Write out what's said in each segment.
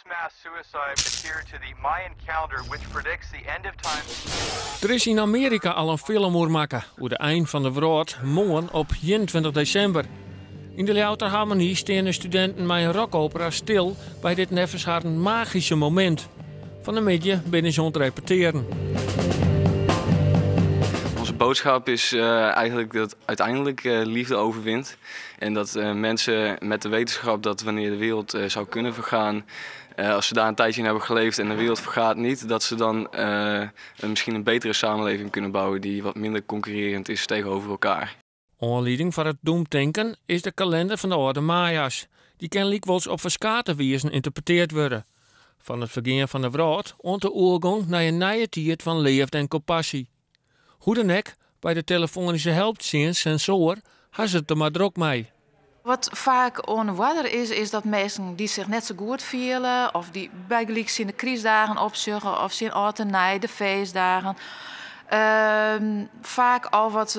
This mass suicide adhered to the Mayan calendar which predicts the end of time. Der is yn Amearika al in film oer makke, oer de ein fan de wrâld, moarn op 21 desimber. Yn de Ljouwerter Harmonie steane studinten mei in rockopera stil by dit neffens harren magyske momint. Fan 'e middei binne se oan it repetearen. Onze boodschap is eigenlijk dat uiteindelijk liefde overwint. En dat mensen met de wetenschap dat wanneer de wereld zou kunnen vergaan, als ze daar een tijdje in hebben geleefd en de wereld vergaat niet, dat ze dan misschien een betere samenleving kunnen bouwen die wat minder concurrerend is tegenover elkaar. Oanlieding foar it doemtinken is de kalinder fan de âlde Maya's. Dy kin lykwols op ferskate wizen ynterpretearre wurde. Fan it fergean fan de wrâld oant de oergong nei in nije tiid fan leafde en kompassy. Hoe dan ek, by de telefoanyske helptsjinst Sensoor ha se it der mar drok mei. Wat faak oan de oarder is, is dat minsken dy't sich net sa goed fiele of dy't bygelyks tsjin de krystdagen opsjogge of tsjin âld en nij, de feestdagen, faak al wat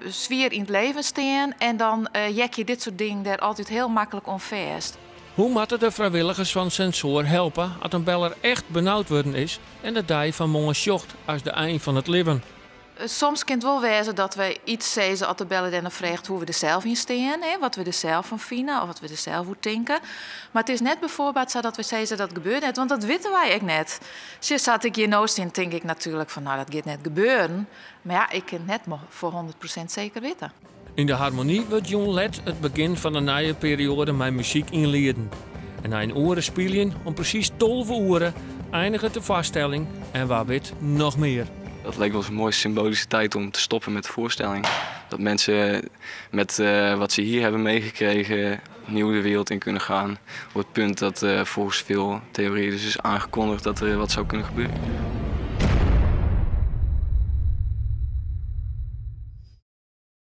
swier yn it leven stean en dan heakje dit soart dingen dêr altyd hiel maklik oan fêst. Hoe moatte de frijwilligers fan Sensoor helpe as in beller echt benaud wurden is en de dei fan moarn sjocht as de ein fan it libben? Soms kin it wol wêze dat wy yts sizze as de beller dêrnei freget hoe't we der sels yn stean, hè, wat we der sels fan fine of wat we der sels oer tinke. Mar it is net byfoarbyld sa dat wy sizze dat gebeurt net, want dat witte wy ek net. Sjoch, sa't ik hjir no stean, tink ik natuerlik fan no, dat giet net gebeuren. Mar ja, ik kin it net foar 100% seker witte. Yn de Harmonie wurdt jûn let it begjin fan de nije perioade mei muzyk ynlieden. En nei in oere spyljen, om presys 12 oere, einiget de foarstelling en wa wit noch mear. Dat leek ons een mooie symbolische tijd om te stoppen met de voorstelling. Dat mensen met wat ze hier hebben meegekregen opnieuw de wereld in kunnen gaan. Op het punt dat volgens veel theorieën dus is aangekondigd dat er wat zou kunnen gebeuren.